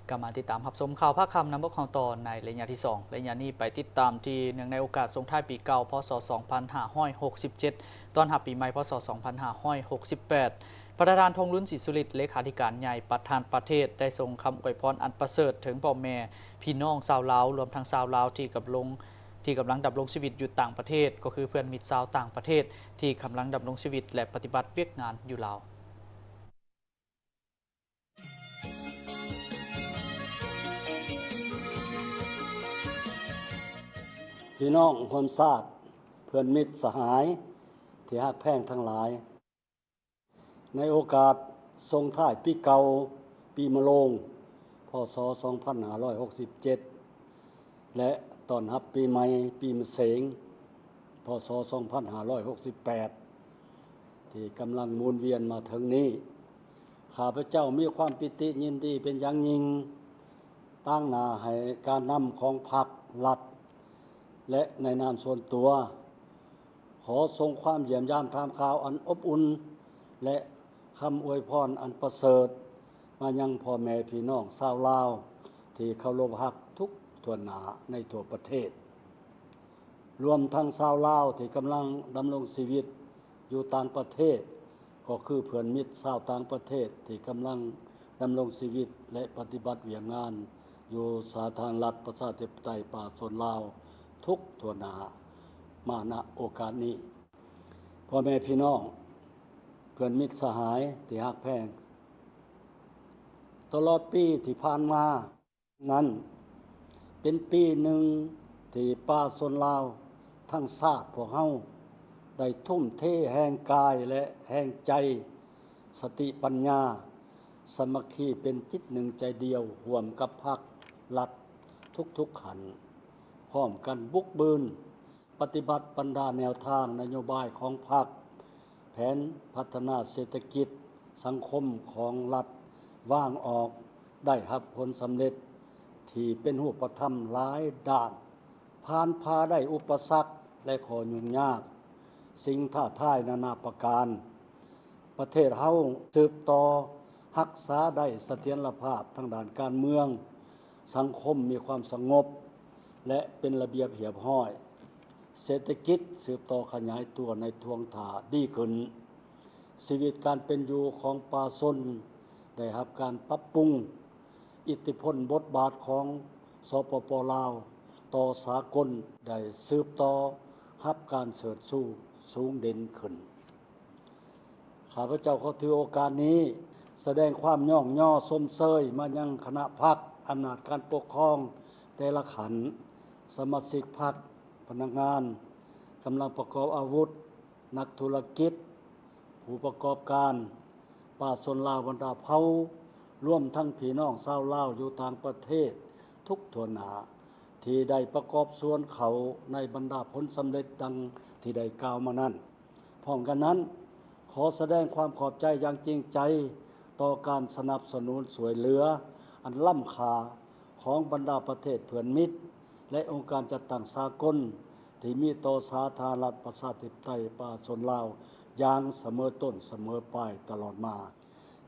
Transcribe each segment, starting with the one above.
ກັບມາຕິດຕາມຮັບຊົມຂ່າວພາກຄ່ຳນຳພວກເຮົາຕໍ່ໃນໄລຍະທີສອງ. ໄລຍະນີ້ໄປຕິດຕາມທີ່ເນື່ອງໃນໂອກາດສົ່ງທ້າຍປີເກົ່າ ພ.ສ. ສອງພັນຫ້າຮ້ອຍຫົກສິບເຈັດ ຕ້ອນຮັບປີໃໝ່ ພ.ສ. ສອງພັນຫ້າຮ້ອຍຫົກສິບແປດ ປະທານ ທອງລຸນ ສີສຸລິດ ເລຂາທິການໃຫຍ່ ປະທານປະເທດ ໄດ້ສົ່ງຄຳອວຍພອນອັນປະເສີດເຖິງພໍ່ແມ່ພີ່ນ້ອງຊາວລາວ ລວມທັງຊາວລາວທີ່ກຳລົງ ທີ່ກຳລັງດຳລົງຊີວິດຢູ່ຕ່າງປະເທດ, ກໍຄືເພື່ອນມິດຊາວຕ່າງປະເທດທີ່ກຳລັງດຳລົງຊີວິດ ແລະ ປະຕິບັດວຽກງານຢູ່ລາວ. ພີ່ນ້ອງຮ່ວມຊາດ, ເພື່ອນມິດສະຫາຍທີ່ຮັກແພງທັງຫຼາຍ, ໃນໂອກາດສົ່ງທ້າຍປີເກົ່າ, ປີມະໂລງ ພ.ສ. ສອງພັນຫ້າຮ້ອຍຫົກສິບເຈັດ ແລະ ຕ້ອນຮັບປີໃໝ່, ປີມະເສັງ ພ.ສ. ສອງພັນຫ້າຮ້ອຍຫົກສິບແປດ ທີ່ກຳລັງໝູນວຽນມາເຖິງນີ້, ຂ້າພະເຈົ້າມີຄວາມປີຕິຍິນດີເປັນຢ່າງຍິ່ງ, ຕາງໜ້າໃຫ້ການນຳຂອງພັກ, ລັດ ແລະ ໃນນາມສ່ວນຕົວ, ຂໍສົ່ງຄວາມຢ້ຽມຢາມຖາມຂ່າວອັນອົບອຸ່ນ ແລະ ຄຳອວຍພອນອັນປະເສີດ ມາຍັງພໍ່ແມ່ພີ່ນ້ອງຊາວລາວທີ່ເຄົາລົບຮັກທຸກຖ້ວນໜ້າໃນທົ່ວປະເທດ, ລວມທັງຊາວລາວທີ່ກຳລັງດຳລົງຊີວິດຢູ່ຕ່າງປະເທດ, ກໍຄືເພື່ອນມິດຊາວຕ່າງປະເທດທີ່ກຳລັງດຳລົງຊີວິດ ແລະ ປະຕິບັດວຽກງານຢູ່ສາທາລະນະລັດ ປະຊາທິປະໄຕ ປະຊາຊົນລາວ ທຸກທົ່ວໜ້າ ມາ ນະ ໂອກາດນີ້. ພໍ່ແມ່ພີ່ນ້ອງ, ເພື່ອນມິດສະຫາຍທີ່ຮັກແພງ, ຕະຫຼອດປີທີ່ຜ່ານມານັ້ນ ເປັນປີໜຶ່ງທີ່ປະຊາຊົນລາວທັງຊາດພວກເຮົາ ໄດ້ທຸ່ມເທແຮງກາຍ ແລະ ແຮງໃຈ, ສະຕິປັນຍາ, ສາມັກຄີເປັນຈິດໜຶ່ງໃຈດຽວ ຮ່ວມກັບພັກ, ລັດ ທຸກໆຂັ້ນ, ພ້ອມກັນບຸກບືນ ປະຕິບັດບັນດາແນວທາງນະໂຍບາຍຂອງພັກ, ແຜນພັດທະນາເສດຖະກິດສັງຄົມຂອງລັດວາງອອກ ໄດ້ຮັບຜົນສຳເລັດທີ່ເປັນຮູບປະທຳຫຼາຍດ້ານ, ຜ່ານຜ່າໄດ້ອຸປະສັກ ແລະ ຂໍ້ຫຍຸ້ງຍາກ, ສິ່ງທ້າທາຍນານາປະການ. ປະເທດເຮົາສືບຕໍ່ຮັກສາໄດ້ສະຖຽນລະພາບທາງດ້ານການເມືອງ, ສັງຄົມມີຄວາມສະຫງົບ ແລະ ເປັນລະບຽບຮຽບຮ້ອຍ, ເສດຖະກິດສືບຕໍ່ຂະຫຍາຍຕົວໃນທ່ວງທ່າດີຂຶ້ນ, ຊີວິດການເປັນຢູ່ຂອງປະຊາຊົນໄດ້ຮັບການປັບປຸງ, ອິດທິພົນບົດບາດຂອງ ສປປ ລາວ ຕໍ່ສາກົນໄດ້ສືບຕໍ່ຮັບການເຊີດຊູສູງເດັ່ນຂຶ້ນ. ຂ້າພະເຈົ້າຂໍຖືໂອກາດນີ້ສະແດງຄວາມຍ້ອງຍໍຊົມເຊີຍມາຍັງຄະນະພັກ, ອຳນາດການປົກຄອງແຕ່ລະຂັ້ນ, ສະມາຊິກພັກ, ພະນັກງານ, ກຳລັງປະກອບອາວຸດ, ນັກທຸລະກິດ, ຜູ້ປະກອບການ, ປະຊາຊົນລາວບັນດາເຜົ່າ, ລວມທັງພີ່ນ້ອງຊາວລາວຢູ່ຕ່າງປະເທດທຸກທົ່ວໜ້າ ທີ່ໄດ້ປະກອບສ່ວນເຂົ້າໃນບັນດາຜົນສຳເລັດດັ່ງທີ່ໄດ້ກ່າວມານັ້ນ. ພ້ອມກັນນັ້ນ, ຂໍສະແດງຄວາມຂອບໃຈຢ່າງຈິງໃຈຕໍ່ການສະໜັບສະໜູນຊ່ວຍເຫຼືອອັນລ້ຳຄ່າຂອງບັນດາປະເທດເພື່ອນມິດ ແລະ ອົງການຈັດຕັ້ງສາກົນທີ່ມີຕໍ່ສາທາລະນະລັດ ປະຊາທິປະໄຕ ປະຊາຊົນລາວຢ່າງສະເໝີຕົ້ນສະເໝີປາຍຕະຫຼອດມາ.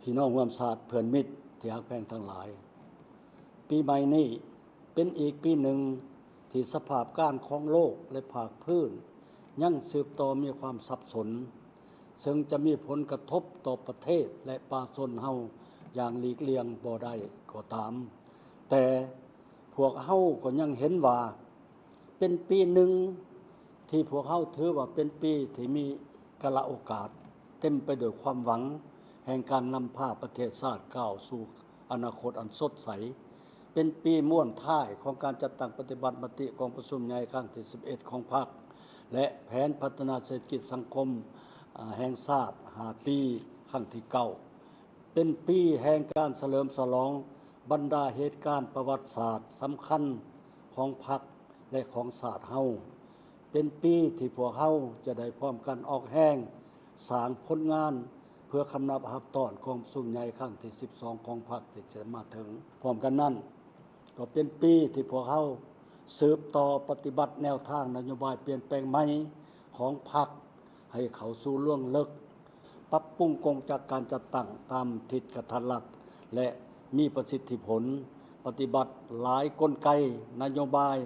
ພີ່ນ້ອງຮ່ວມຊາດເພື່ອນມິດທີ່ຮັກແພງທັງຫຼາຍ, ປີໃໝ່ນີ້ເປັນອີກປີໜຶ່ງທີ່ສະພາບການຂອງໂລກ ແລະ ພາກພື້ນຍັງສືບຕໍ່ມີຄວາມສັບສົນ, ເຊິ່ງຈະມີຜົນກະທົບຕໍ່ປະເທດ ແລະ ປະຊາຊົນເຮົາຢ່າງຫຼີກລ່ຽງບໍ່ໄດ້ກໍຕາມ, ແຕ່ພວກເຮົາກໍຍັງເຫັນວ່າ ເປັນປີໜຶ່ງທີ່ພວກເຮົາຖືວ່າເປັນປີທີ່ມີກາລະໂອກາດ, ເຕັມໄປດ້ວຍຄວາມຫວັງແຫ່ງການນຳພາປະເທດຊາດກ້າວສູ່ອະນາຄົດອັນສົດໃສ, ເປັນປີມ້ວນທ້າຍຂອງການຈັດຕັ້ງປະຕິບັດມະຕິກອງປະຊຸມໃຫຍ່ຄັ້ງທີສິບເອັດຂອງພັກ ແລະ ແຜນພັດທະນາເສດຖະກິດສັງຄົມ ອາ ແຫ່ງຊາດຫ້າປີ ຄັ້ງທີເກົ້າ. ເປັນປີແຫ່ງການສະເຫຼີມສະຫຼອງບັນດາເຫດການປະຫວັດສາດສຳຄັນຂອງພັກ ແລະ ຂອງຊາດເຮົາ. ເປັນປີທີ່ພວກເຮົາຈະໄດ້ພ້ອມກັນອອກແຮງສ້າງຜົນງານ ເພື່ອຄຳນັບຮັບຕ້ອນກອງປະຊຸມໃຫຍ່ຄັ້ງທີສິບສອງຂອງພັກທີ່ຈະມາເຖິງ. ພ້ອມກັນນັ້ນ, ກໍເປັນປີທີ່ພວກເຮົາສືບຕໍ່ປະຕິບັດແນວທາງນະໂຍບາຍປ່ຽນແປງໃໝ່ຂອງພັກ ໃຫ້ເຂົ້າສູ່ລວງເລິກ, ປັບປຸງກົງຈັກການຈັດຕັ້ງຕາມທິດກະທັດລັດ ແລະ ມີປະສິດທິຜົນ, ປະຕິບັດຫຼາຍກົນໄກ, ນະໂຍບາຍ,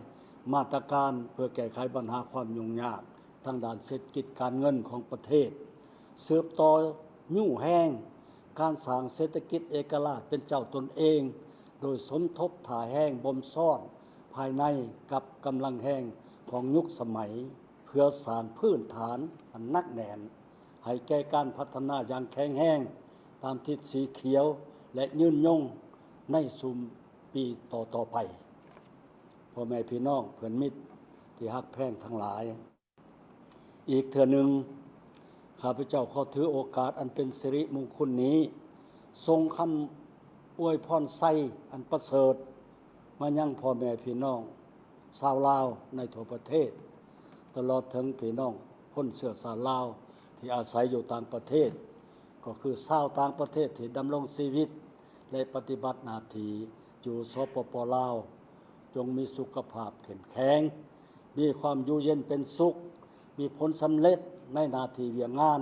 ມາດຕະການເພື່ອແກ້ໄຂບັນຫາຄວາມຫຍຸ້ງຍາກທາງດ້ານເສດຖະກິດການເງິນຂອງປະເທດ, ສືບຕໍ່ຍູ້ແຮງການສ້າງເສດຖະກິດເອກະລາດເປັນເຈົ້າຕົນເອງ, ໂດຍສົມທົບທ່າແຮງບົ່ມຊ້ອນພາຍໃນກັບກຳລັງແຮງຂອງຍຸກສະໄໝ, ເພື່ອສ້າງພື້ນຖານອັນໜັກແໜ້ນໃຫ້ແກ່ການພັດທະນາຢ່າງແຂງແຮງຕາມທິດສີຂຽວ ແລະ ຍືນຍົງໃນຊຸມປີຕໍ່ໆໄປ. ພໍ່ແມ່ພີ່ນ້ອງເພື່ອນມິດທີ່ຮັກແພງທັງຫຼາຍ, ອີກເທື່ອໜຶ່ງ ຂ້າພະເຈົ້າຂໍຖືໂອກາດອັນເປັນສິລິມຸງຄຸນນີ້ ສົ່ງຄຳອວຍພອນໄຊອັນປະເສີດມາຍັງພໍ່ແມ່ພີ່ນ້ອງຊາວລາວໃນທົ່ວປະເທດ, ຕະຫຼອດເຖິງພີ່ນ້ອງຄົນເຊື້ອຊາດລາວທີ່ອາໄສຢູ່ຕ່າງປະເທດ, ກໍຄືຊາວຕ່າງປະເທດທີ່ດຳລົງຊີວິດ ແລະ ປະຕິບັດໜ້າທີ່ຢູ່ ສປປ ລາວ, ຈົ່ງມີສຸຂະພາບເຂັ້ມແຂງ, ມີຄວາມຢູ່ເຢັນເປັນສຸກ, ມີຜົນສຳເລັດໃນໜ້າທີ່ວຽກງານ,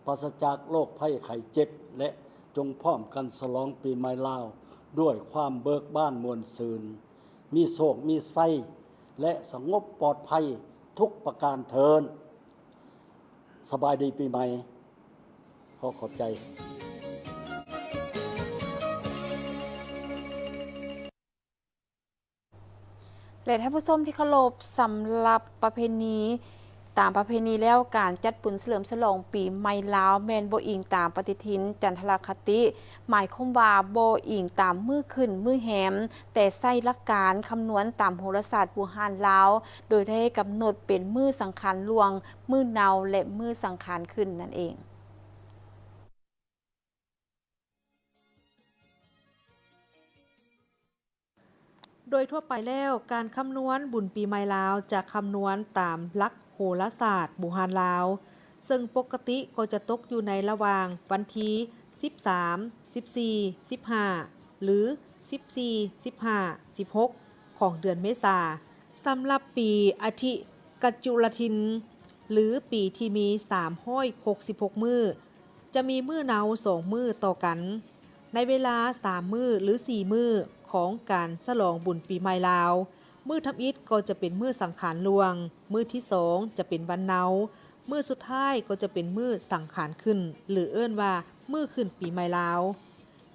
ປາສະຈາກໂລກໄພໄຂ້ເຈັບ ແລະ ຈົ່ງພ້ອມກັນສະຫຼອງປີໃໝ່ລາວດ້ວຍຄວາມເບີກບານມ່ວນຊື່ນ, ມີໂຊກມີໄຊ ແລະ ສະຫງົບປອດໄພທຸກປະການເທີ້ນ. ສະບາຍດີປີໃໝ່. ຂໍຂອບໃຈ. ແລະ ທ່ານຜູ້ຊົມທີ່ເຄົາລົບ, ສຳລັບປະເພນີ, ຕາມປະເພນີແລ້ວ ການຈັດບຸນສະເຫຼີມສະຫຼອງປີໃໝ່ລາວ ແມ່ນບໍ່ອີງຕາມປະຕິທິນຈັນທະລະຄະຕິ, ໝາຍຄວາມວ່າບໍ່ອີງຕາມມື້ຂຶ້ນມື້ແຮມ, ແຕ່ໃຊ້ຫຼັກການຄຳນວນຕາມໂຫລະສາດບູຮານລາວ, ໂດຍໄດ້ກຳນົດເປັນມື້ສັງຂານຫຼວງ, ມື້ເນົາ ແລະ ມື້ສັງຂານຂຶ້ນນັ້ນເອງ. ໂດຍທົ່ວໄປແລ້ວ, ການຄຳນວນບຸນປີໃໝ່ລາວຈະຄຳນວນຕາມຫຼັກໂຫລະສາດບູຮານລາວ, ເຊິ່ງປົກກະຕິກໍຈະຕົກຢູ່ໃນລະຫວ່າງວັນທີສິບສາມ, ສິບສີ່, ສິບຫ້າ ຫຼື ສິບສີ່, ສິບຫ້າ, ສິບຫົກ ຂອງເດືອນເມສາ. ສຳລັບປີອະທິກະຈຸລະທິນ ຫຼື ປີທີ່ມີສາມຮ້ອຍຫົກສິບຫົກມື້, ຈະມີມື້ເນົາສອງມື້ຕໍ່ກັນ. ໃນເວລາສາມມື້ ຫຼື ສີ່ມື້ຂອງການສະຫຼອງບຸນປີໃໝ່ລາວ, ມື້ທຳອິດກໍຈະເປັນມື້ສັງຂານຫຼວງ, ມື້ທີສອງຈະເປັນວັນເນົາ, ມື້ສຸດທ້າຍກໍຈະເປັນມື້ສັງຂານຂຶ້ນ ຫຼື ເອີ້ນວ່າມື້ຂຶ້ນປີໃໝ່ລາວ.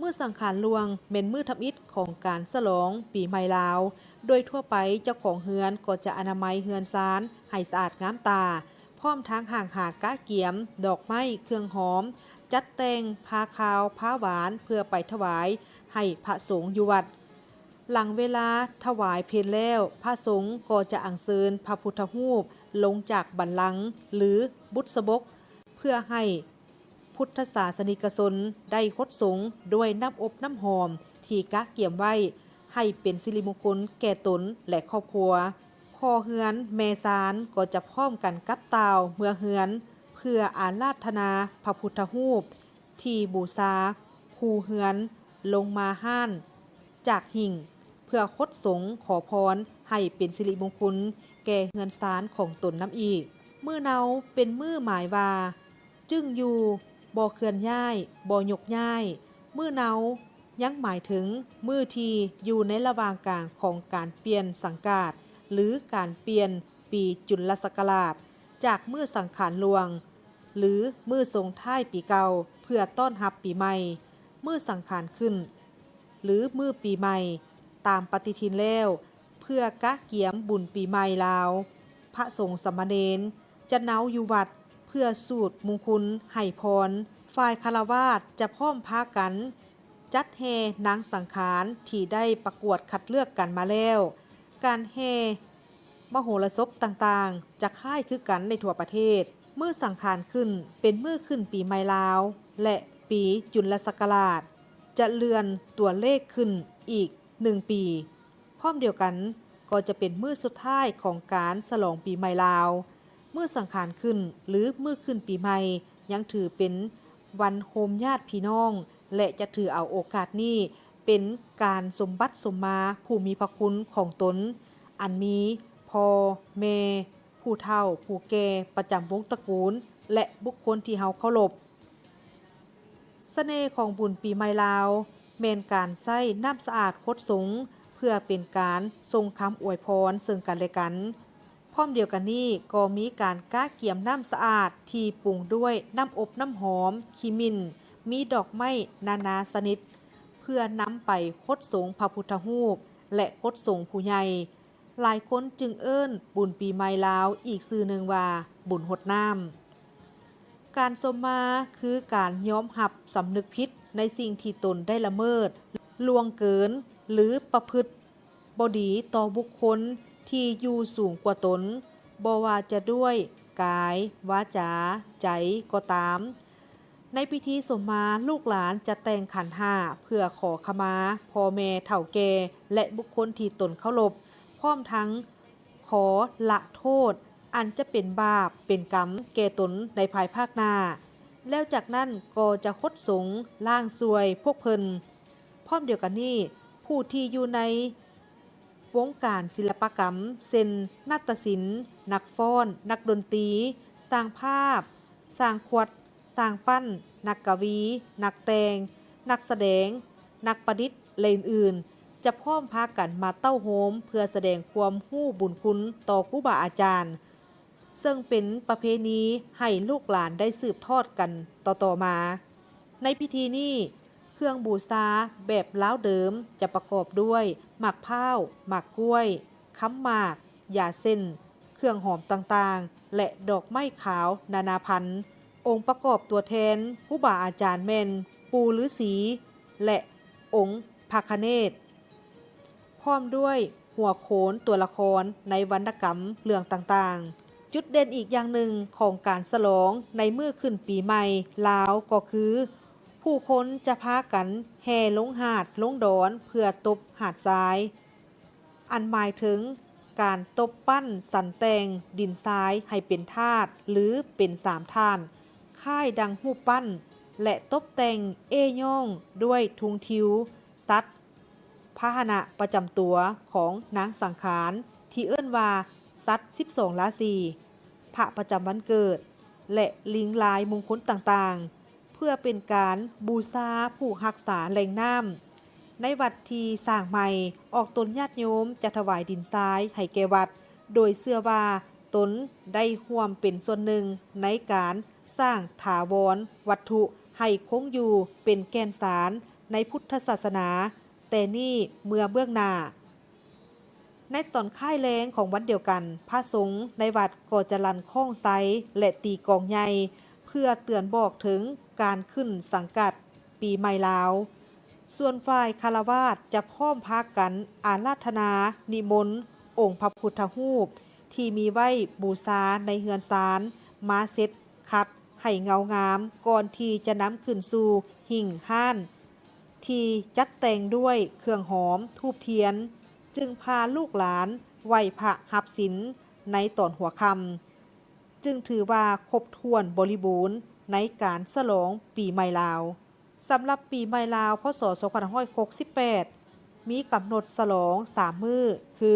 ມື້ສັງຂານຫຼວງແມ່ນມື້ທຳອິດຂອງການສະຫຼອງປີໃໝ່ລາວ. ໂດຍທົ່ວໄປເຈົ້າຂອງເຮືອນກໍຈະອະນາໄມເຮືອນຊານໃຫ້ສະອາດງາມຕາ, ພ້ອມທັງຫ້າງຫາກະກຽມດອກໄມ້ເຄື່ອງຫອມ, ຈັດແຕ່ງຜ້າຂາວຜ້າຫວານເພື່ອໄປຖວາຍໃຫ້ພະສົງຢູ່ວັດ. ຫຼັງເວລາຖວາຍເພນແລ້ວ, ພະສົງກໍຈະອັນເຊີນພະພຸດທະຮູບລົງຈາກບັນລັງ ຫຼື ບຸດສະບົກ ເພື່ອໃຫ້ ພຸດທະສາສະນິກະຊົນໄດ້ຫົດສົງດ້ວຍນ້ຳອົບນ້ຳຫອມທີ່ກະກຽມໄວ້ ໃຫ້ເປັນສິລິມຸງຄຸນແກ່ຕົນ ແລະ ຄອບຄົວ. ພໍ່ເຮືອນແມ່ຊານກໍຈະພ້ອມກັນກັບຕ່າວເມືອເຮືອນ ເພື່ອອາລາທະນາພະພຸດທະຮູບທີ່ບູຊາຄູ່ເຮືອນລົງມາຮ້ານ ຈາກຫິ້ງ ເພື່ອຫົດສົງຂໍພອນໃຫ້ເປັນສິລິມຸງຄຸນແກ່ເຮືອນຊານຂອງຕົນນຳອີກ. ມື້ເນົາເປັນມື້ໝາຍວ່າ ຈຶ່ງຢູ່, ບໍ່ເຄື່ອນຍ້າຍ, ບໍ່ຍົກຍ້າຍ. ມື້ເນົາຍັງໝາຍເຖິງມື້ທີ່ຢູ່ໃນລະຫວ່າງກາງຂອງການປ່ຽນສັງກາດ ຫຼື ການປ່ຽນປີຈຸນລະສັກກະລາດ ຈາກມື້ສັງຂານຫຼວງ ຫຼື ມື້ສົ່ງທ້າຍປີເກົ່າ ເພື່ອຕ້ອນຮັບປີໃໝ່. ມື້ສັງຂານຂຶ້ນ ຫຼື ມື້ປີໃໝ່ ຕາມປະຕິທິນແລ້ວ ເພື່ອກະກຽມບຸນປີໃໝ່ລາວ, ພະສົງສາມະເນນຈະເນົາຢູ່ວັດເພື່ອສູດມຸງຄຸນໃຫ້ພອນ. ຝ່າຍຄາລະວາດຈະພ້ອມພາກັນຈັດແຫ່ນາງສັງຂານທີ່ໄດ້ປະກວດຄັດເລືອກກັນມາແລ້ວ. ການແຫ່ ມະໂຫລະສົບຕ່າງໆ ຈະຄ້າຍຄືກັນໃນທົ່ວປະເທດ. ມື້ສັງຂານຂຶ້ນເປັນມື້ຂຶ້ນປີໃໝ່ລາວ ແລະ ປີຈຸນລະສັກກະລາດ ຈະເລື່ອນຕົວເລກຂຶ້ນອີກໜຶ່ງປີ. ພ້ອມດຽວກັນກໍຈະເປັນມື້ສຸດທ້າຍຂອງການສະຫຼອງປີໃໝ່ລາວ. ມື້ສັງຂານຂຶ້ນ ຫຼື ມື້ຂຶ້ນປີໃໝ່ ຍັງຖືເປັນວັນໂຮມຍາດພີ່ນ້ອງ ແລະ ຈະຖືເອົາໂອກາດນີ້ເປັນການສົມບັດສົມມາຜູ້ມີພະຄຸນຂອງຕົນ ອັນມີພໍ່, ແມ່, ຜູ້ເຖົ້າ, ຜູ້ແກ່ປະຈຳວົງຕະກູນ ແລະ ບຸກຄົນທີ່ເຮົາເຄົາລົບ. ສະເໜ່ຂອງບຸນປີໃໝ່ລາວ ແມ່ນການໃຊ້ນ້ຳສະອາດຫົດສົງ ພື່ອເປັນການສົ່ງຄຳອວຍພອນເຊິ່ງກັນແລະກັນ. ພ້ອມດຽວກັນນີ້ກໍມີການກະກຽມນ້ຳສະອາດທີ່ປຸງດ້ວຍນ້ຳອົບນ້ຳຫອມ, ຂີ້ໝິ້ນ, ມີດອກໄມ້ນານາຊະນິດ ເພື່ອນຳໄປຫົດສົງພະພຸດທະຮູບ ແລະ ຫົດສົງຜູ້ໃຫຍ່. ຫຼາຍຄົນຈຶ່ງເອີ້ນບຸນປີໃໝ່ລາວອີກຊື່ໜຶ່ງວ່າບຸນຫົດນ້ຳ. ການສົມມາຄືການຍອມຮັບສຳນຶກຜິດໃນສິ່ງທີ່ຕົນໄດ້ລະເມີດ, ລ່ວງເກີນ ຫຼື ປະພຶດບໍ່ດີຕໍ່ບຸກຄົນທີ່ຢູ່ສູງກວ່າຕົນ, ບໍ່ວ່າຈະດ້ວຍກາຍ, ວາຈາ, ໃຈກໍຕາມ. ໃນພິທີສົມມາ, ລູກຫຼານຈະແຕ່ງຂັນຫ້າເພື່ອຂໍຂະມາພໍ່ແມ່ເຖົ້າແກ່ ແລະ ບຸກຄົນທີ່ຕົນເຄົາລົບ, ພ້ອມທັງຂໍລະໂທດອັນຈະເປັນບາບເປັນກຳແກ່ຕົນໃນພາຍພາກໜ້າ. ແລ້ວຈາກນັ້ນກໍຈະຫົດສົງລ້າງຊ່ວຍພວກເພິ່ນ. ພ້ອມດຽວກັນນີ້, ຜູ້ທີ່ຢູ່ໃນ ວົງການສິລະປະກຳ ເຊັ່ນ ນາດຕະສິນ, ນັກຟ້ອນ, ນັກດົນຕີ, ຊ່າງພາບ, ຊ່າງຂວັດ, ຊ່າງປັ້ນ, ນັກກະວີ, ນັກແຕ່ງ, ນັກສະແດງ, ນັກປະດິດ ແລະ ອື່ນໆ ຈະພ້ອມພາກັນມາເຕົ້າໂຮມເພື່ອສະແດງຄວາມຮູ້ບຸນຄຸນຕໍ່ຄູບາອາຈານ. ເຊິ່ງເປັນປະເພນີໃຫ້ລູກຫຼານໄດ້ສືບທອດກັນຕໍ່ໆມາ. ໃນພິທີນີ້, ເຄື່ອງບູຊາແບບລາວເດີມຈະປະກອບດ້ວຍໝາກພ້າວ, ໝາກກ້ວຍ, ຄຳໝາກ, ຢາເສັ້ນ, ເຄື່ອງຫອມຕ່າງໆ ແລະ ດອກໄມ້ຂາວນານາພັນ. ອົງປະກອບຕົວແທນຄູບາອາຈານແມ່ນ ປູ່ລືສີ ແລະ ອົງພະຄະເນດ. ພ້ອມດ້ວຍຫົວໂຂນຕົວລະຄອນໃນວັນນະກຳເລື່ອງຕ່າງໆ. ຈຸດເດັ່ນອີກຢ່າງໜຶ່ງຂອງການສະຫຼອງໃນມື້ຂຶ້ນປີໃໝ່ລາວກໍຄື ຜູ້ຄົນຈະພາກັນແຫ່ລົງຫາດລົງດອນເພື່ອຕົບຫາດຊາຍ, ອັນໝາຍເຖິງການຕົບປັ້ນສັນແຕ່ງດິນຊາຍໃຫ້ເປັນທາດ ຫຼື ເປັນສາມທາດ, ຄ້າຍດັ່ງຮູບປັ້ນ ແລະ ຕົບແຕ່ງເອ້ຍ້ອງດ້ວຍທຸງທິວ, ສັດ, ພາຫະນະປະຈຳຕົວຂອງນາງສັງຂານ ທີ່ເອີ້ນວ່າສັດສິບສອງລາສີ, ພະປະຈຳວັນເກີດ ແລະ ລິງລາຍມຸງຄຸນຕ່າງໆ ເພື່ອເປັນການບູຊາຜູ້ຮັກສາແຫຼ່ງນ້ຳ. ໃນວັດທີ່ສ້າງໃໝ່, ອອກຕົນຍາດໂຍມຈະຖວາຍດິນຊາຍໃຫ້ແກ່ວັດ, ໂດຍເຊື່ອວ່າຕົນໄດ້ຮ່ວມເປັນສ່ວນໜຶ່ງໃນການສ້າງຖາວອນວັດຖຸໃຫ້ຄົງຢູ່ເປັນແກ່ນສານໃນພຸດທະສາສະໜາ ແຕ່ນີ້ເມືອເບື້ອງໜ້າ. ໃນຕອນຄ້າຍແລງຂອງວັນດຽວກັນ, ພະສົງໃນວັດກໍຈະລັ່ນຄ້ອງໄຊ ແລະ ຕີກອງໃຫຍ່ ເພື່ອເຕືອນບອກເຖິງການຂຶ້ນສັງກັດປີໃໝ່ລາວ. ສ່ວນຝ່າຍຄາລະວາດຈະພ້ອມພາກັນອາລາທະນານິມົນອົງພະພຸດທະຮູບທີ່ມີໄວ້ບູຊາໃນເຮືອນຊານ ມາເຊັດຂັດໃຫ້ເງົາງາມ ກ່ອນທີ່ຈະນຳຂຶ້ນສູ່ຫິ້ງຮ້ານ ທີ່ຈັດແຕ່ງດ້ວຍເຄື່ອງຫອມ, ທູບທຽນ, ຈຶ່ງພາລູກຫຼານໄຫວ້ພະຮັບສິນໃນຕອນຫົວຄ່ຳ, ຈຶ່ງຖືວ່າຄົບຖ້ວນບໍລິບູນໃນການສະຫຼອງປີໃໝ່ລາວ. ສຳລັບປີໃໝ່ລາວ ພ.ສ. ສອງພັນຫ້າຮ້ອຍຫົກສິບແປດ ມີກຳນົດສະຫຼອງສາມມື້ ຄື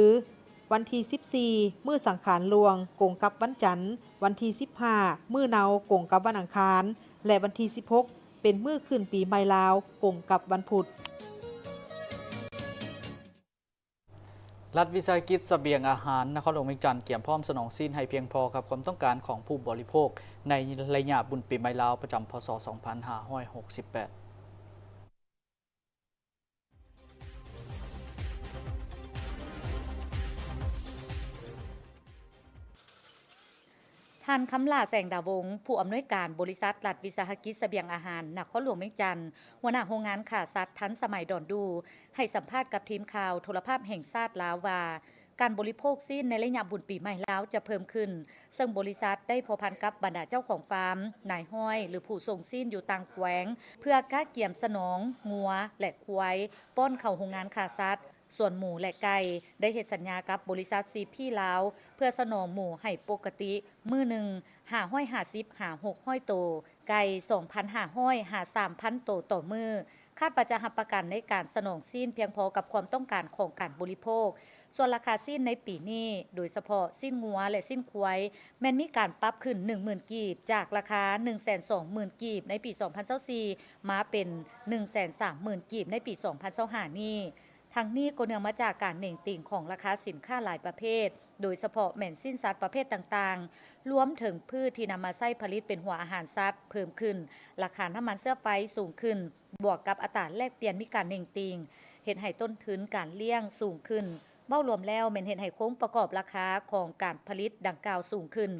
ວັນທີສິບສີ່ ມື້ສັງຂານຫຼວງ ກົງກັບວັນຈັນ, ວັນທີສິບຫ້າ ມື້ເນົາ ກົງກັບວັນອັງຄານ ແລະ ວັນທີສິບຫົກ ເປັນມື້ຂຶ້ນປີໃໝ່ລາວ ກົງກັບວັນພຸດ. ລັດວິສາຫະກິດສະບຽງອາຫານນະຄອນຫຼວງວຽງຈັນ ກຽມພ້ອມສະໜອງຊີ້ນໃຫ້ພຽງພໍກັບຄວາມຕ້ອງການຂອງຜູ້ບໍລິໂພກ ໃນໄລຍະບຸນປີໃໝ່ລາວ ປະຈຳ ພ.ສ. ສອງພັນຫ້າຮ້ອຍຫົກສິບແປດ. ທ່ານ ຄຳຫຼ້າ ແສງດາວົງ ຜູ້ອຳນວຍການບໍລິສັດລັດວິສາຫະກິດສະບຽງອາຫານນະຄອນຫຼວງວຽງຈັນ, ຫົວໜ້າໂຮງງານຂ້າສັດທັນສະໄໝດອນດູ່ ໃຫ້ສຳພາດກັບທີມຂ່າວໂທລະພາບແຫ່ງຊາດລາວວ່າ, ການບໍລິໂພກຊີ້ນໃນໄລຍະບຸນປີໃໝ່ລາວຈະເພີ່ມຂຶ້ນ, ເຊິ່ງບໍລິສັດໄດ້ພົວພັນກັບບັນດາເຈົ້າຂອງຟາມ, ນາຍຮ້ອຍ ຫຼື ຜູ້ສົ່ງຊີ້ນຢູ່ຕ່າງແຂວງ ເພື່ອກະກຽມສະໜອງງົວ ແລະ ຄວາຍ ປ້ອນເຂົ້າໂຮງງານຂ້າສັດ, ສວນໝູ ແລະ ໄກ່, ໄດ້ເຮັດສັນຍາກັບບໍລິສັດ ຊີພີ ລາວ ເພື່ອສະໜອງໝູໃຫ້ປົກກະຕິມື້ໜຶ່ງ ຫ້າຮ້ອຍຫ້າສິບ ຫາ ຫົກຮ້ອຍໂຕ, ໄກ່ ສອງພັນຫ້າຮ້ອຍ ຫາ ສາມພັນໂຕຕໍ່ມື້. ຄາດວ່າຈະຮັບປະກັນໃນການສະໜອງຊີ້ນພຽງພໍກັບຄວາມຕ້ອງການຂອງການບໍລິໂພກ. ສ່ວນລາຄາຊີ້ນໃນປີນີ້, ໂດຍສະເພາະຊີ້ນງົວ ແລະ ຊີ້ນຄວາຍ, ແມ່ນມີການປັບຂຶ້ນໜຶ່ງໝື່ນກີບ, ຈາກລາຄາໜຶ່ງແສນສອງໝື່ນກີບໃນປີສອງພັນຊາວສີ່ ມາເປັນໜຶ່ງແສນສາມໝື່ນກີບໃນປີສອງພັນຊາວຫ້ານີ້. ທັງນີ້ກໍເນື່ອງມາຈາກການເໜັງຕີງຂອງລາຄາສິນຄ້າຫຼາຍປະເພດ, ໂດຍສະເພາະແມ່ນຊີ້ນສັດປະເພດຕ່າງໆ, ລວມເຖິງພືດທີ່ນຳມາໃຊ້ຜະລິດເປັນຫົວອາຫານສັດເພີ່ມຂຶ້ນ, ລາຄານ້ຳມັນເຊື້ອໄຟສູງຂຶ້ນ, ບວກກັບອັດຕາແລກປ່ຽນມີການເໜັງຕີງ, ເຮັດໃຫ້ຕົ້ນທຶນການລ້ຽງສູງຂຶ້ນ. ເວົ້າລວມແລ້ວແມ່ນເຮັດໃຫ້ໂຄງປະກອບລາຄາຂອງການຜະລິດດັ່ງກ່າວສູງຂຶ້ນ.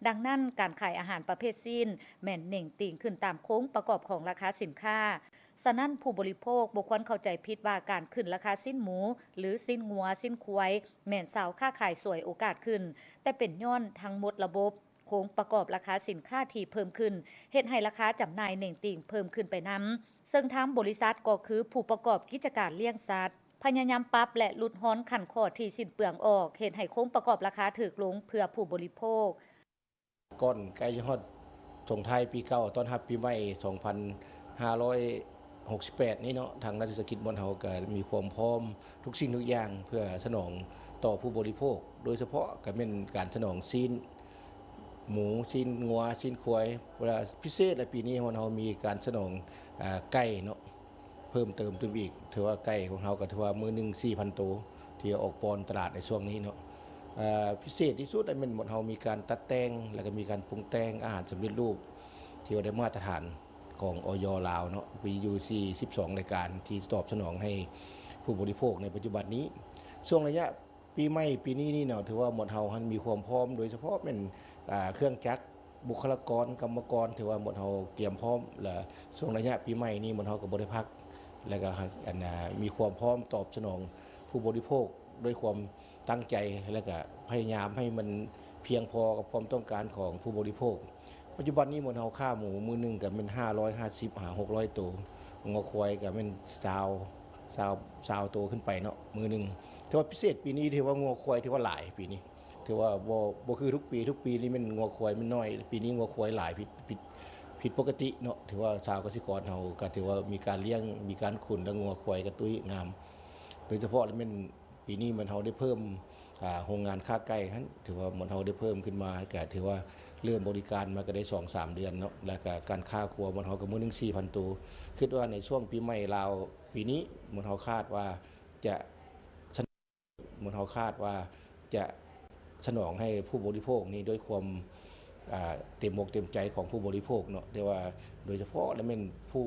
ດັ່ງນັ້ນ, ການຂາຍອາຫານປະເພດຊີ້ນແມ່ນເໜັງຕີງຂຶ້ນຕາມໂຄງປະກອບຂອງລາຄາສິນຄ້າ. ສະນັ້ນ, ຜູ້ບໍລິໂພກບໍ່ຄວນເຂົ້າໃຈຜິດວ່າການຂຶ້ນລາຄາຊີ້ນໝູ ຫຼື ຊີ້ນງົວ, ຊີ້ນຄວາຍ ແມ່ນຊາວຄ້າຂາຍສວຍໂອກາດຂຶ້ນ, ແຕ່ເປັນຍ້ອນທັງໝົດລະບົບໂຄງປະກອບລາຄາສິນຄ້າທີ່ເພີ່ມຂຶ້ນ ເຮັດໃຫ້ລາຄາຈຳໜ່າຍເໜັງຕີງເພີ່ມຂຶ້ນໄປນຳ, ເຊິ່ງທາງບໍລິສັດກໍຄືຜູ້ປະກອບກິດຈະການລ້ຽງສັດ ພະຍາຍາມປັບ ແລະ ຫຼຸດຮ່ອນຂັ້ນຂໍ້ທີ່ສິ້ນເປືອງອອກ, ເຮັດໃຫ້ໂຄງປະກອບລາຄາຖືກລົງເພື່ອຜູ້ບໍລິໂພກ. ກ່ອນໃກ້ຈະຮອດສົ່ງທ້າຍປີເກົ່າ ຕ້ອນຮັບປີໃໝ່ສອງພັນຫ້າຮ້ອຍຫົກສິບແປດນີ້ເນາະ, ທາງລັດວິສາຫະກິດບ່ອນເຮົາກໍມີຄວາມພ້ອມທຸກສິ່ງທຸກຢ່າງເພື່ອສະໜອງຕໍ່ຜູ້ບໍລິໂພກ, ໂດຍສະເພາະກໍແມ່ນການສະໜອງຊີ້ນໝູ, ຊີ້ນງົວ, ຊີ້ນຄວາຍ. ເວລາພິເສດ ແລະ ປີນີ້ບ່ອນເຮົາມີການສະໜອງ ອາ ໄກ່ເນາະ ເພີ່ມເຕີມຕື່ມອີກ, ຖືວ່າໄກ່ຂອງເຮົາກໍຖືວ່າມື້ໜຶ່ງສີ່ພັນໂຕ ທີ່ອອກປ້ອນຕະຫຼາດໃນຊ່ວງນີ້ເນາະ. ອາ ພິເສດທີ່ສຸດແມ່ນບ່ອນເຮົາມີການຕັດແຕ່ງ ແລ້ວກໍມີການປຸງແຕ່ງອາຫານສຳເລັດຮູບ ທີ່ວ່າໄດ້ມາດຕະຖານຂອງ ອຢ ລາວເນາະ, ມີຢູ່ສີ່ສິບສອງລາຍການທີ່ຕອບສະໜອງໃຫ້ຜູ້ບໍລິໂພກໃນປັດຈຸບັນນີ້. ຊ່ວງໄລຍະ ປີໃໝ່ປີນີ້ນີ້ເນາະ ຖືວ່າໝວດເຮົາຫັ້ນມີຄວາມພ້ອມ, ໂດຍສະເພາະແມ່ນ ອາ ເຄື່ອງຈັກ, ບຸກຄະລາກອນ, ກຳມະກອນ, ຖືວ່າໝວດເຮົາກຽມພ້ອມ. ແລະ ຊ່ວງໄລຍະປີໃໝ່ນີ້ໝວດເຮົາກໍບໍ່ໄດ້ພັກ, ແລ້ວກໍ ອັນ ອາ ມີຄວາມພ້ອມຕອບສະໜອງຜູ້ບໍລິໂພກດ້ວຍຄວາມຕັ້ງໃຈ, ແລ້ວກໍພະຍາຍາມໃຫ້ມັນພຽງພໍກັບຄວາມຕ້ອງການຂອງຜູ້ບໍລິໂພກ. ປັດຈຸບັນນີ້ໝວດເຮົາຄ້າໝູມື້ໜຶ່ງກໍແມ່ນຫ້າຮ້ອຍຫ້າສິບຫາຫົກຮ້ອຍໂຕ, ງົວຄວາຍກໍແມ່ນຊາວ ຊາວ ຊາວໂຕຂຶ້ນໄປເນາະ ມື້ໜຶ່ງ. ຖືວ່າພິເສດປີນີ້ ຖືວ່າງົວຄວາຍຖືວ່າຫຼາຍປີນີ້, ຖືວ່າບໍ່ ບໍ່ຄືທຸກປີ, ທຸກປີນີ້ແມ່ນງົວຄວາຍມັນໜ້ອຍ, ປີນີ້ງົວຄວາຍຫຼາຍ ຜິດ ຜິດ ຜິດປົກກະຕິເນາະ. ຖືວ່າຊາວກະສິກອນເຮົາກໍຖືວ່າມີການລ້ຽງ, ມີການຂຸນ ແລະ ງົວຄວາຍກໍຕຸ້ຍງາມ, ໂດຍສະເພາະແມ່ນ ປີນີ້ໝວດເຮົາໄດ້ເພີ່ມ ອາ ໂຮງງານຄ້າໄກ່ຫັ້ນ, ຖືວ່າໝວດເຮົາໄດ້ເພີ່ມຂຶ້ນມາ ກະຖືວ່າເລີ່ມບໍລິການມາກະໄດ້ສອງສາມເດືອນເນາະ, ແລ້ວກະການຄ້າຄົວໝວດເຮົາກະມື້ໜຶ່ງສີ່ພັນໂຕ. ຄິດວ່າໃນຊ່ວງປີໃໝ່ລາວປີນີ້ ໝວດເຮົາຄາດວ່າຈະ ໝວດເຮົາຄາດວ່າຈະສະໜອງໃຫ້ຜູ້ບໍລິໂພກນີ້ດ້ວຍຄວາມ ອາ ເຕັມອົກເຕັມໃຈຂອງຜູ້ບໍລິໂພກເນາະ, ແຕ່ວ່າໂດຍສະເພາະແລ້ວແມ່ນຜູ້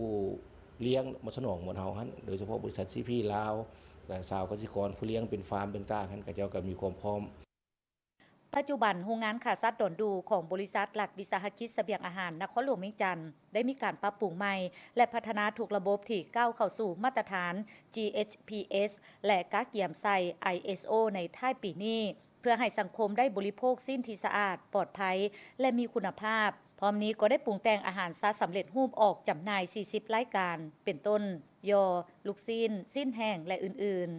ລ້ຽງມາສະໜອງໝວດເຮົາຫັ້ນ, ໂດຍສະເພາະບໍລິສັດ ຊີ ພີ ລາວ ແລະ ຊາວກະສິກອນ ຜູ້ລ້ຽງເປັນຟາມຕ່າງໆຫັ້ນ ເຂົາເຈົ້າກໍມີຄວາມພ້ອມ. ປັດຈຸບັນ, ໂຮງງານຂ້າສັດດອນດູຂອງບໍລິສັດລັດວິສາຫະກິດສະບຽງອາຫານນະຄອນຫຼວງວຽງຈັນ ໄດ້ມີການປັບປຸງໃໝ່ ແລະ ພັດທະນາທຸກລະບົບທີ່ກ້າວເຂົ້າສູ່ມາດຕະຖານ ຈີ ເອັດ ພີ ເອສ ແລະ ກະກຽມໃສ່ ໄອ ເອສ ໂອ ໃນທ້າຍປີນີ້ ເພື່ອໃຫ້ສັງຄົມໄດ້ບໍລິໂພກຊີ້ນທີ່ສະອາດ, ປອດໄພ ແລະ ມີຄຸນນະພາບ. ພ້ອມນີ້ກໍໄດ້ປຸງແຕ່ງອາຫານສັດສຳເລັດຮູບອອກຈຳໜ່າຍສີ່ສິບລາຍການ ເປັນຕົ້ນ ຍໍ່, ລູກຊີ້ນ, ຊີ້ນແຫ້ງ ແລະ ອື່ນ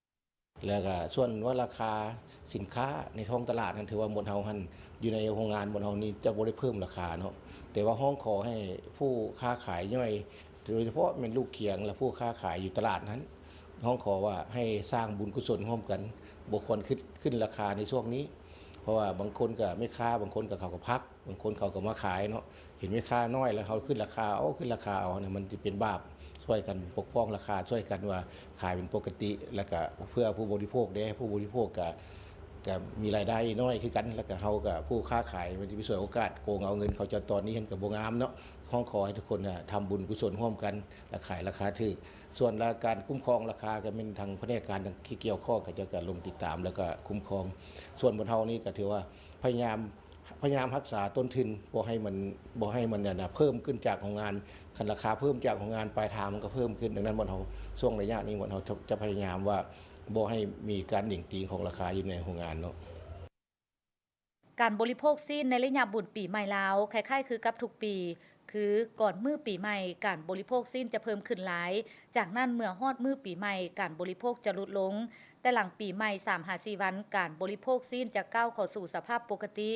ໆ. ແລ້ວກະສ່ວນວ່າລາຄາສິນຄ້າໃນທ້ອງຕະຫຼາດນັ້ນ ຖືວ່າໝວດເຮົາຫັ້ນ ຢູ່ໃນໂຮງງານໝວດເຮົານີ້ຈະບໍ່ໄດ້ເພີ່ມລາຄາເນາະ, ແຕ່ວ່າຮ້ອງຂໍໃຫ້ຜູ້ຄ້າຂາຍຍ່ອຍ ໂດຍສະເພາະແມ່ນລູກຂຽງ ແລະ ຜູ້ຄ້າຂາຍຢູ່ຕະຫຼາດນັ້ນ ຮ້ອງຂໍວ່າໃຫ້ສ້າງບຸນກຸສົນຮ່ວມກັນ, ບໍ່ຄວນຂຶ້ນ ຂຶ້ນລາຄາໃນຊ່ວງນີ້, ເພາະວ່າບາງຄົນກະ ແມ່ຄ້າບາງຄົນກະເຂົາກໍພັກ, ບາງຄົນເຂົາກໍມາຂາຍເນາະ, ເຫັນແມ່ຄ້ານ້ອຍແລ້ວເຮົາຂຶ້ນລາຄາເອົາ ຂຶ້ນລາຄາເອົານະ, ມັນຈະເປັນບາບ. ຊ່ວຍກັນປົກປ້ອງລາຄາ, ຊ່ວຍກັນວ່າຂາຍເປັນປົກກະຕິ, ແລ້ວກະເພື່ອຜູ້ບໍລິໂພກແດ່, ຜູ້ບໍລິໂພກກະ ກະມີລາຍໄດ້ນ້ອຍຄືກັນ, ແລ້ວກະເຮົາກະຜູ້ຄ້າຂາຍ ມັນຈະໄປສວຍໂອກາດໂກງເອົາເງິນເຂົາເຈົ້າຕອນນີ້ ຫັ້ນກະບໍ່ງາມເນາະ. ຮ້ອງຂໍໃຫ້ທຸກຄົນນະ ທຳບຸນກຸສົນຮ່ວມກັນ ແລະ ຂາຍລາຄາຖືກ. ສ່ວນລະ ການຄຸ້ມຄອງລາຄາ ກະແມ່ນທາງພະແນກການທີ່ກ່ຽວຂ້ອງ ເຂົາເຈົ້າກະລົງຕິດຕາມ ແລ້ວກະຄຸ້ມຄອງ. ສ່ວນໝວດເຮົານີ້ກະຖືວ່າພະຍາຍາມ ພະຍາຍາມຮັກສາຕົ້ນທຶນ ບໍ່ໃຫ້ມັນ ບໍ່ໃຫ້ມັນ ອັນນະ ເພີ່ມຂຶ້ນຈາກໂຮງງານ. ຄັນລາຄາເພີ່ມຈາກໂຮງງານ ປາຍທາງມັນກໍເພີ່ມຂຶ້ນ. ດັ່ງນັ້ນ ໝວດເຮົາ ຊ່ວງໄລຍະນີ້ ໝວດເຮົາຈະ ຈະພະຍາຍາມວ່າບໍ່ໃຫ້ມີການເໜັງຕີງຂອງລາຄາຢູ່ໃນໂຮງງານເນາະ. ການບໍລິໂພກຊີ້ນໃນໄລຍະບຸນປີໃໝ່ລາວ ຄ້າຍໆຄືກັບທຸກປີ ຄືກ່ອນມື້ປີໃໝ່ ການບໍລິໂພກຊີ້ນຈະເພີ່ມຂຶ້ນຫຼາຍ, ຈາກນັ້ນເມື່ອຮອດມື້ປີໃໝ່ ການບໍລິໂພກຈະຫຼຸດລົງ, ແຕ່ຫຼັງປີໃໝ່ສາມຫາສີ່ວັນ ການບໍລິໂພກຊີ້ນຈະກ້າວເຂົ້າສູ່ສະພາບປົກກະຕິ.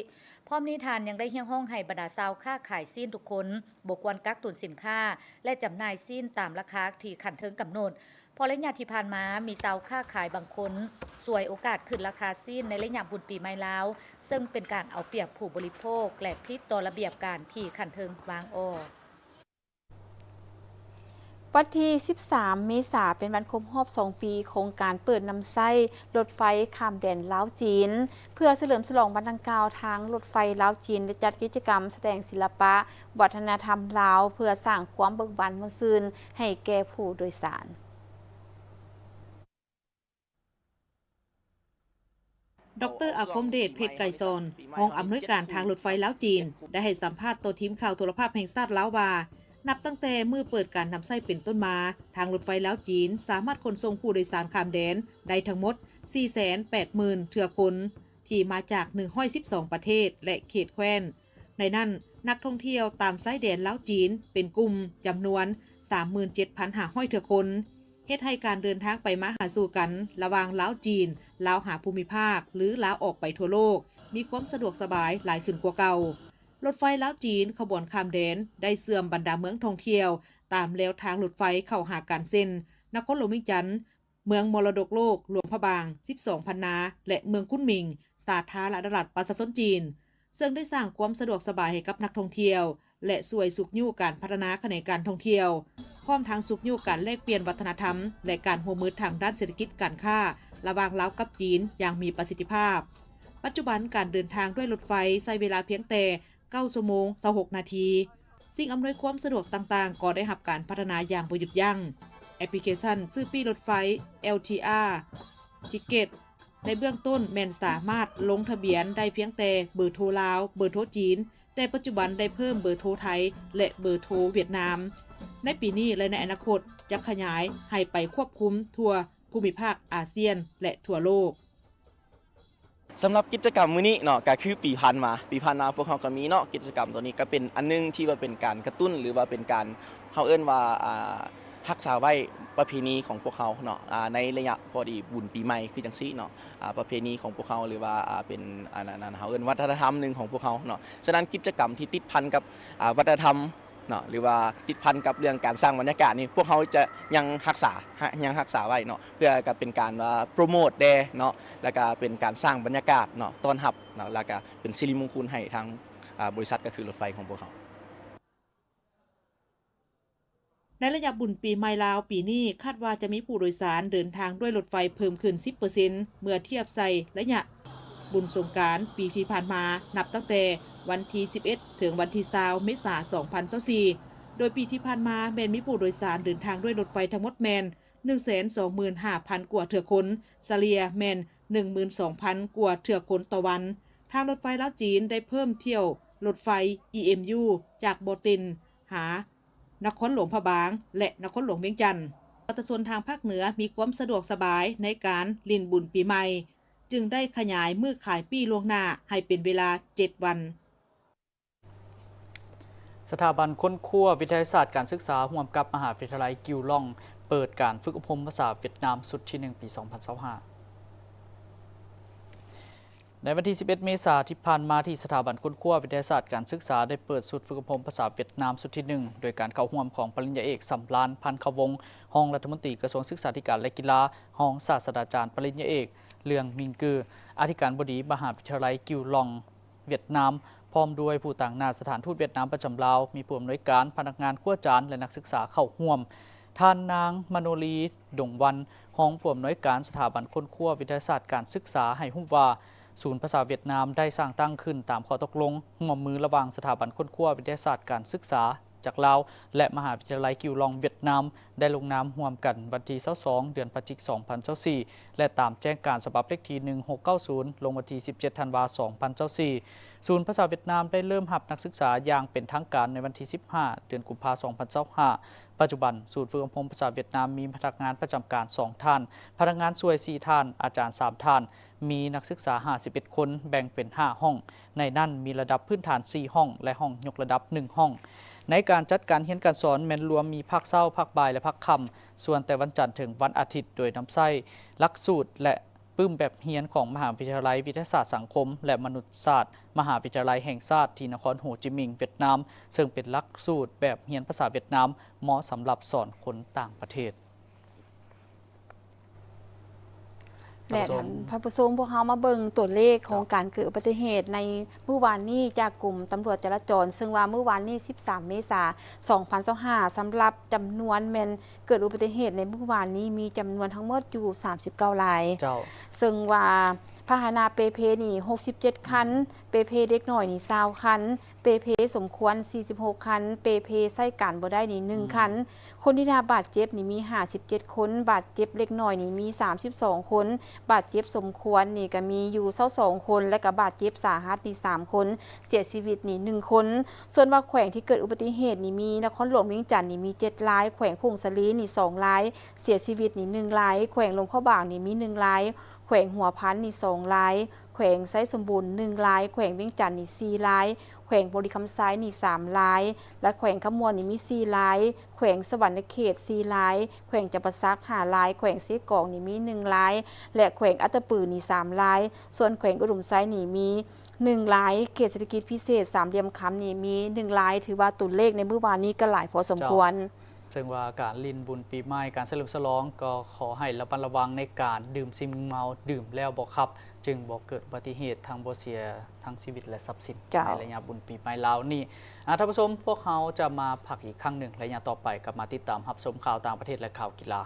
ພ້ອມນີ້ທ່ານຍັງໄດ້ຮຽກຮ້ອງໃຫ້ບັນດາຊາວຄ້າຂາຍຊີ້ນທຸກຄົນ ບໍ່ຄວນກັກຕຸນສິນຄ້າ ແລະ ຈຳໜ່າຍຊີ້ນຕາມລາຄາທີ່ຂັ້ນເທິງກຳນົດ, ເພາະໄລຍະທີ່ຜ່ານມາ ມີຊາວຄ້າຂາຍບາງຄົນສວຍໂອກາດຂຶ້ນລາຄາຊີ້ນໃນໄລຍະບຸນປີໃໝ່ລາວ, ເຊິ່ງເປັນການເອົາປຽບຜູ້ບໍລິໂພກ ແລະ ຜິດຕໍ່ລະບຽບການທີ່ຂັ້ນເທິງວາງອອກ. ວັນທີສິບສາມ ເມສາ ເປັນວັນຄົບຮອບສອງປີຂອງການເປີດນຳໃຊ້ລົດໄຟຂ້າມແດນລາວ-ຈີນ. ເພື່ອສະເຫຼີມສະຫຼອງວັນດັ່ງກ່າວ, ທາງລົດໄຟລາວ-ຈີນໄດ້ຈັດກິດຈະກຳສະແດງສິລະປະວັດທະນະທຳລາວ ເພື່ອສ້າງຄວາມເບີກບານມ່ວນຊື່ນໃຫ້ແກ່ຜູ້ໂດຍສານ. ດອກເຕີ ອາຄົມເດດ ເພັດໄກສອນ ຮອງອຳນວຍການທາງລົດໄຟລາວ-ຈີນ ໄດ້ໃຫ້ສຳພາດຕໍ່ທີມຂ່າວໂທລະພາບແຫ່ງຊາດລາວວ່າ, ນັບຕັ້ງແຕ່ມື້ເປີດການນຳໃຊ້ເປັນຕົ້ນມາ, ທາງລົດໄຟລາວ-ຈີນສາມາດຂົນສົ່ງຜູ້ໂດຍສານຂ້າມແດນໄດ້ທັງໝົດ ສີ່ແສນແປດໝື່ນເທື່ອຄົນ ທີ່ມາຈາກ ໜຶ່ງຮ້ອຍສິບສອງປະເທດ ແລະ ເຂດແຄວ້ນ. ໃນນັ້ນ, ນັກທ່ອງທ່ຽວຕາມຊາຍແດນລາວ-ຈີນເປັນກຸ່ມ ຈຳນວນ ສາມໝື່ນເຈັດພັນຫ້າຮ້ອຍເທື່ອຄົນ. ເຮັດໃຫ້ການເດີນທາງໄປມາຫາສູ່ກັນລະຫວ່າງລາວ-ຈີນ, ລາວຫາພູມິພາກ ຫຼື ລາວອອກໄປທົ່ວໂລກ ມີຄວາມສະດວກສະບາຍຫຼາຍຂຶ້ນກວ່າເກົ່າ. ລົດໄຟລາວ-ຈີນຂະບວນຂ້າມແດນໄດ້ເຊື່ອມບັນດາເມືອງທ່ອງທ່ຽວຕາມແລວທາງລົດໄຟເຂົ້າຫາກັນ ເຊັ່ນ ນະຄອນຫຼວງວຽງຈັນ, ເມືອງມໍລະດົກໂລກຫຼວງພະບາງ, ສິບສອງພັນນາ ແລະ ເມືອງຄຸນໝິງ, ສາທາລະນະລັດປະຊາຊົນຈີນ. ເຊິ່ງໄດ້ສ້າງຄວາມສະດວກສະບາຍໃຫ້ກັບນັກທ່ອງທ່ຽວ ແລະ ຊ່ວຍຊຸກຍູ້ການພັດທະນາຂະແໜງການທ່ອງທ່ຽວ, ພ້ອມທັງຊຸກຍູ້ການແລກປ່ຽນວັດທະນະທຳ ແລະ ການຮ່ວມມືທາງດ້ານເສດຖະກິດການຄ້າລະຫວ່າງລາວກັບຈີນຢ່າງມີປະສິດທິພາບ. ປັດຈຸບັນການເດີນທາງດ້ວຍລົດໄຟໃຊ້ເວລາພຽງແຕ່ເກົ້າຊົ່ວໂມງ ຊາວຫົກນາທີ. ສິ່ງອຳນວຍຄວາມສະດວກຕ່າງໆກໍໄດ້ຮັບການພັດທະນາຢ່າງບໍ່ຢຸດຢັ້ງ. ແອັບພລິເຄຊັນຊື້ປີ້ລົດໄຟ ແອລທີອາ Ticket ໃນເບື້ອງຕົ້ນແມ່ນສາມາດລົງທະບຽນໄດ້ພຽງແຕ່ເບີໂທລາວ, ເບີໂທຈີນ, ແຕ່ປັດຈຸບັນໄດ້ເພີ່ມເບີໂທໄທ ແລະ ເບີໂທຫວຽດນາມ. ໃນປີນີ້ ແລະ ໃນອະນາຄົດຈະຂະຫຍາຍໃຫ້ໄປຄວບຄຸມທົ່ວພູມິພາກອາຊຽນ ແລະ ທົ່ວໂລກ. ສຳລັບກິດຈະກຳມື້ນີ້ເນາະ ກໍຄືປີຜ່ານມາ, ປີຜ່ານມາພວກເຮົາກໍມີເນາະ ກິດຈະກຳຕົວນີ້ກໍເປັນອັນໜຶ່ງທີ່ວ່າເປັນການກະຕຸ້ນ ຫຼືວ່າເປັນການ ເຮົາເອີ້ນວ່າ ອ່າ ຮັກສາໄວ້ປະເພນີຂອງພວກເຮົາເນາະ ອ່າ ໃນໄລຍະພໍດີບຸນປີໃໝ່ຄືຈັ່ງຊີ້ເນາະ ອ່າ ປະເພນີຂອງພວກເຮົາ ຫຼືວ່າ ອ່າ ເປັນ ອັນ ອັນ ອັນ ເຮົາເອີ້ນວັດທະນະທຳໜຶ່ງຂອງພວກເຮົາເນາະ. ສະນັ້ນ ກິດຈະກຳທີ່ຕິດພັນກັບ ອ່າ ວັດທະນະທຳ ເນາະ ຫຼືວ່າຕິດພັນກັບເລື່ອງການສ້າງບັນຍາກາດນີ້ ພວກເຮົາຈະຍັງຮັກສາ ຮະ ຍັງຮັກສາໄວ້ເນາະ ເພື່ອກໍເປັນການວ່າໂປຣໂມດແດ່ເນາະ ແລ້ວກໍເປັນການສ້າງບັນຍາກາດເນາະ ຕ້ອນຮັບເນາະ ແລ້ວກໍເປັນສິລິມຸງຄຸນໃຫ້ທາງ ອ່າ ບໍລິສັດ ກໍຄືລົດໄຟຂອງພວກເຮົາ. ໃນໄລຍະບຸນປີໃໝ່ລາວປີນີ້ ຄາດວ່າຈະມີຜູ້ໂດຍສານເດີນທາງດ້ວຍລົດໄຟເພີ່ມຂຶ້ນສິບເປີເຊັນ ເມື່ອທຽບໃສ່ໄລຍະບຸນສົງການປີທີ່ຜ່ານມາ, ນັບຕັ້ງແຕ່ວັນທີສິບເອັດ ເຖິງວັນທີຊາວ ເມສາ ສອງພັນຊາວສີ່ ໂດຍປີທີ່ຜ່ານມາແມ່ນມີຜູ້ໂດຍສານເດີນທາງດ້ວຍລົດໄຟທັງໝົດແມ່ນ ໜຶ່ງແສນສອງໝື່ນຫ້າພັນກວ່າເທື່ອຄົນ, ສະເລ່ຍແມ່ນ ໜຶ່ງໝື່ນສອງພັນກວ່າເທື່ອຄົນຕໍ່ວັນ. ທາງລົດໄຟລາວ-ຈີນໄດ້ເພີ່ມຖ້ຽວລົດໄຟ ອີເອັມຢູ ຈາກບໍ່ເຕັນຫາ ນະຄອນຫຼວງພະບາງ ແລະ ນະຄອນຫຼວງວຽງຈັນ. ປະຊາຊົນທາງພາກເໜືອມີຄວາມສະດວກສະບາຍໃນການຫຼິ້ນບຸນປີໃໝ່, ຈຶ່ງໄດ້ຂະຫຍາຍມື້ຂາຍປີ້ລ່ວງໜ້າໃຫ້ເປັນເວລາເຈັດວັນ. ສະຖາບັນຄົ້ນຄວ້າວິທະຍາສາດການສຶກສາຮ່ວມກັບມະຫາວິທະຍາໄລກິວລອງ ເປີດການຝຶກອົບຮົມພາສາຫວຽດນາມຊຸດທີໜຶ່ງ ປີສອງພັນຊາວຫ້າ. ໃນວັນທີສິບເອັດ ເມສາທີ່ຜ່ານມາ ທີ່ສະຖາບັນຄົ້ນຄວ້າວິທະຍາສາດການສຶກສາໄດ້ເປີດຊຸດຝຶກອົບຮົມພາສາຫວຽດນາມຊຸດທີໜຶ່ງ ໂດຍການເຂົ້າຮ່ວມຂອງປະລິນຍາເອກ ສຳລານ ພັນຄະວົງ ຮອງລັດຖະມົນຕີກະຊວງສຶກສາທິການ ແລະ ກິລາ, ຮອງສາດສະດາຈານປະລິນຍາເອກ ເລື່ອງ ມິງ ກື, ອະທິການບໍດີມະຫາວິທະຍາໄລກິວລອງ ຫວຽດນາມ ພ້ອມດ້ວຍຜູ້ຕາງໜ້າສະຖານທູດຫວຽດນາມປະຈຳລາວ, ມີຜູ້ອຳນວຍການ, ພະນັກງານ, ຄູອາຈານ ແລະ ນັກສຶກສາເຂົ້າຮ່ວມ. ທ່ານນາງ ມະໂນລີ ດົງວັນ, ຮອງຜູ້ອຳນວຍການສະຖາບັນຄົ້ນຄວ້າວິທະຍາສາດການສຶກສາ ໃຫ້ຮູ້ວ່າ, ສູນພາສາຫວຽດນາມໄດ້ສ້າງຕັ້ງຂຶ້ນຕາມຂໍ້ຕົກລົງຮ່ວມມືລະຫວ່າງສະຖາບັນຄົ້ນຄວ້າວິທະຍາສາດການສຶກສາ ຈາກລາວ ແລະ ມະຫາວິທະຍາໄລກິວລອງຫວຽດນາມ ໄດ້ລົງນາມຮ່ວມກັນວັນທີຊາວສອງ ເດືອນພະຈິກ ສອງພັນຊາວສີ່ ແລະ ຕາມແຈ້ງການສະບັບເລກທີ ໜຶ່ງຫົກເກົ້າສູນ ລົງວັນທີສິບເຈັດ ທັນວາ ສອງພັນຊາວສີ່. ສູນພາສາຫວຽດນາມໄດ້ເລີ່ມຮັບນັກສຶກສາຢ່າງເປັນທາງການໃນວັນທີສິບຫ້າ ເດືອນກຸມພາ ສອງພັນຊາວຫ້າ. ປັດຈຸບັນ, ສູນຝຶກອົບຮົມພາສາຫວຽດນາມມີພະນັກງານປະຈຳການສອງທ່ານ, ພະນັກງານຊ່ວຍສີ່ທ່ານ, ອາຈານສາມທ່ານ, ມີນັກສຶກສາຫ້າສິບເອັດຄົນ, ແບ່ງເປັນຫ້າຫ້ອງ. ໃນນັ້ນມີລະດັບພື້ນຖານສີ່ຫ້ອງ ແລະ ຫ້ອງຍົກລະດັບໜຶ່ງຫ້ອງ. ໃນການຈັດການຮຽນການສອນແມ່ນລວມມີພາກເຊົ້າ, ພາກບ່າຍ ແລະ ພາກຄ່ຳ, ສ່ວນແຕ່ວັນຈັນເຖິງວັນອາທິດ, ໂດຍນຳໃຊ້ຫຼັກສູດ ແລະ ປຶ້ມແບບຮຽນຂອງມະຫາວິທະຍາໄລວິທະຍາສາດສັງຄົມ ແລະ ມະນຸດສາດ ມະຫາວິທະຍາໄລແຫ່ງຊາດ ທີ່ນະຄອນໂຮຈິມິງ ຫວຽດນາມ, ເຊິ່ງເປັນຫຼັກສູດແບບຮຽນພາສາຫວຽດນາມ ເໝາະສຳລັບສອນຄົນຕ່າງປະເທດ. ແລະ ທ່ານຜູ້ຊົມ ພວກເຮົາມາເບິ່ງຕົວເລກຂອງການເກີດອຸບັດຕິເຫດໃນມື້ວານນີ້ຈາກກົມຕຳຫຼວດຈະລາຈອນ ເຊິ່ງວ່າມື້ວານນີ້ ສິບສາມ ເມສາ ສອງພັນຊາວຫ້າ ສຳລັບຈຳນວນແມ່ນເກີດອຸບັດຕິເຫດໃນມື້ວານນີ້ມີຈຳນວນທັງໝົດຢູ່ ສາມສິບເກົ້າ ລາຍ ເຈົ້າ ເຊິ່ງວ່າພາຫະນະເປເພນີ້ ຫົກສິບເຈັດ ຄັນ, ເປເພເດັກນ້ອຍນີ້ ຊາວ ຄັນ, ເປເພສົມຄວນ ສີ່ສິບຫົກ ຄັນ, ເປເພໃຊ້ການບໍ່ໄດ້ນີ້ ໜຶ່ງ ອືມ ຄັນ. ຄົນທີ່ໄດ້ຮັບບາດເຈັບນີ້ມີ ຫ້າສິບເຈັດ ຄົນ, ບາດເຈັບເລັກນ້ອຍນີ້ມີ ສາມສິບສອງ ຄົນ, ບາດເຈັບສົມຄວນນີ້ກໍມີຢູ່ ຊາວສອງ ຄົນ ແລະ ກໍບາດເຈັບສາຫັດນີ້ ສາມ ຄົນ, ເສຍຊີວິດນີ້ ໜຶ່ງ ຄົນ. ສ່ວນວ່າແຂວງທີ່ເກີດອຸບັດຕິເຫດນີ້ມີນະຄອນຫຼວງວຽງຈັນນີ້ມີ ເຈັດ ລາຍ, ແຂວງຜົ້ງສາລີນີ້ ສອງ ລາຍ, ເສຍຊີວິດນີ້ ໜຶ່ງ ລາຍ, ແຂວງຫຼວງພະບາງນີ້ມີ ໜຶ່ງ ລາຍ, ແຂວງຫົວພັນນີ້ ສອງ ລາຍ, ແຂວງໄຊສົມບູນ ໜຶ່ງ ລາຍ, ແຂວງວຽງຈັນນີ້ ສີ່ ລາຍ, ແຂວງບໍລິຄຳໄຊນີ້ ສາມ ລາຍ ແລະ ແຂວງຄຳມ່ວນນີ້ມີ ສີ່ ລາຍ, ແຂວງສະຫວັນນະເຂດ ສີ່ ລາຍ, ແຂວງຈຳປາສັກ ຫ້າ ລາຍ, ແຂວງເຊກອງນີ້ມີ ໜຶ່ງ ລາຍ ແລະ ແຂວງອັດຕະປືນີ້ ສາມ ລາຍ, ສ່ວນແຂວງອຸດົມໄຊນີ້ມີ ໜຶ່ງ ລາຍ, ເຂດເສດຖະກິດພິເສດສາມຫຼ່ຽມຄຳນີ້ມີ ໜຶ່ງ ລາຍ, ຖືວ່າຕົວເລກໃນມື້ວານນີ້ກໍຫຼາຍພໍສົມຄວນ. ເຈົ້າ. ເຊິ່ງວ່າການຫຼິ້ນບຸນປີໃໝ່, ການສະເຫຼີມສະຫຼອງ ກໍຂໍໃຫ້ລະມັດລະວັງໃນການດື່ມສິ່ງມຶນເມົາ, ດື່ມແລ້ວບໍ່ຂັບ ຈຶ່ງບໍ່ເກີດອຸບັດຕິເຫດ ທັງບໍ່ເສຍທັງຊີວິດ ແລະ ຊັບສິນ ເຈົ້າ ໃນໄລຍະບຸນປີໃໝ່ລາວນີ້. ອາ ທ່ານຜູ້ຊົມ, ພວກເຮົາຈະມາພັກອີກຄັ້ງໜຶ່ງ, ໄລຍະຕໍ່ໄປກັບມາຕິດຕາມຮັບຊົມຂ່າວຕ່າງປະເທດ ແລະ ຂ່າວກິລາ.